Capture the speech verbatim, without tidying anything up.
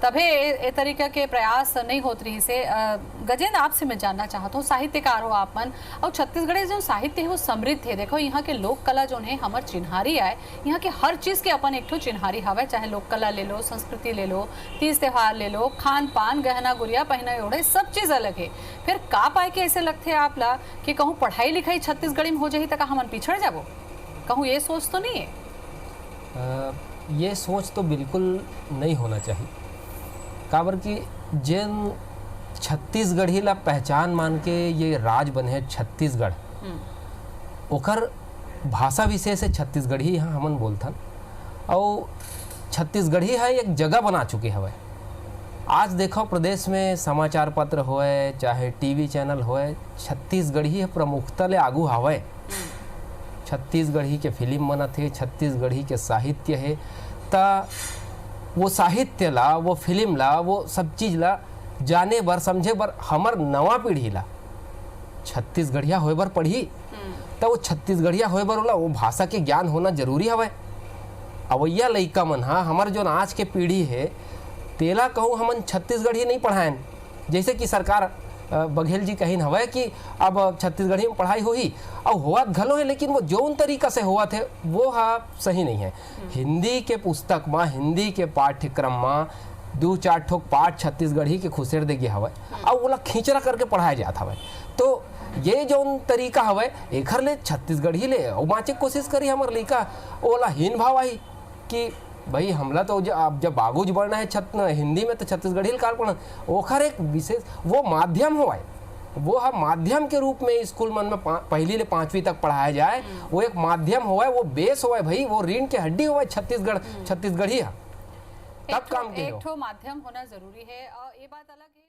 तभे ए, ए तरीका के प्रयास नहीं होत रहिस हे। अ, गजेंद्र, आपसे मैं जानना चाहत हूँ, साहित्यकार हो आप मन, अउ छत्तीसगढ़ी जो साहित्य है वो समृद्ध है। देखो, यहाँ के लोक कला जो है हमर चिन्हारी आय, यहाँ के हर चीज के अपन एक ठो चिन्हारी हवय, चाहे लोक कला ले लो, संस्कृति ले लो, तीज त्योहार ले लो, खान पान, गहना गुरिया, पहना ओढ़े, सब चीज अलग है। फिर का पाए के ऐसे लगथे आप ला कि कहूँ पढ़ाई लिखाई छत्तीसगढ़ी में हो जाही त का हमन पिछड़ जाबो? कहूँ ये सोच तो नहीं है? अ, ये सोच तो बिल्कुल नहीं होना चाहिए। काबर कि जेन छत्तीसगढ़ी ला पहचान मान के ये राज बने हे छत्तीसगढ़, ओकर भाषा विशेष हे छत्तीसगढ़ी, यहाँ हमन बोलथन। अउ छत्तीसगढ़ी ह एक जगह बना चुके हवय। आज देखो, प्रदेश में समाचार पत्र होय, चाहे टीवी चैनल होय, छत्तीसगढ़ी ह प्रमुखता ले आगू हवय। छत्तीसगढ़ी के फिल्म बनत हे, छत्तीसगढ़ी के साहित्य हे, त वो साहित्य ला, वो फिल्म ला, वो सब चीज ला जाने बर, समझे बर हमर नवा पीढ़ी ला छत्तीसगढ़िया होए बर पड़ही। त वो छत्तीसगढ़िया होए बर ओला वो भाषा के ज्ञान होना जरूरी हवय। अवइया लइका मन हा, हमर जोन आज के पीढ़ी हे, तेला कहूँ हमन छत्तीसगढ़ी नहीं पढ़ायन। जैसे कि सरकार, अ, बघेल जी कहिन हवय कि अब छत्तीसगढ़ी में पढ़ाई होही, अउ होवत घलो हे, लेकिन वो जौन तरीका से होवत हे, वो हा सही नहीं है। हिंदी के पुस्तक मा, हिंदी के पाठ्यक्रम मा दू चार ठोक पाठ छत्तीसगढ़ी के खुसेर दे गे हवय, अउ ओला खींचरा करके पढ़ाए जात हवय। तो ये जौन तरीका हवय, एखर ले छत्तीसगढ़ी ले अउ बाँचे के कोशिश करी हमर लइका, ओला हीन भाव आही कि भाई, हमला तो ज-, अब जब आगू ज बढ़ना है छत-, हिंदी में, तो छत्तीसगढ़ी ल काल पढ़ना। ओखर एक विशेष वो माध्यम होवय, वो ह माध्यम के रूप में स्कूल मन में पा-, पहली ले पाँचवीं तक पढ़ाया जाए। वो एक माध्यम होवय, वो बेस होवय भाई, वो रीढ़ के हड्डी होवय छत्तीसगढ़, छत्तीसगढ़ी ह। तब एक ठो- काम के एक हो। ठो माध्यम होना जरूरी है। और ये बात अलग है।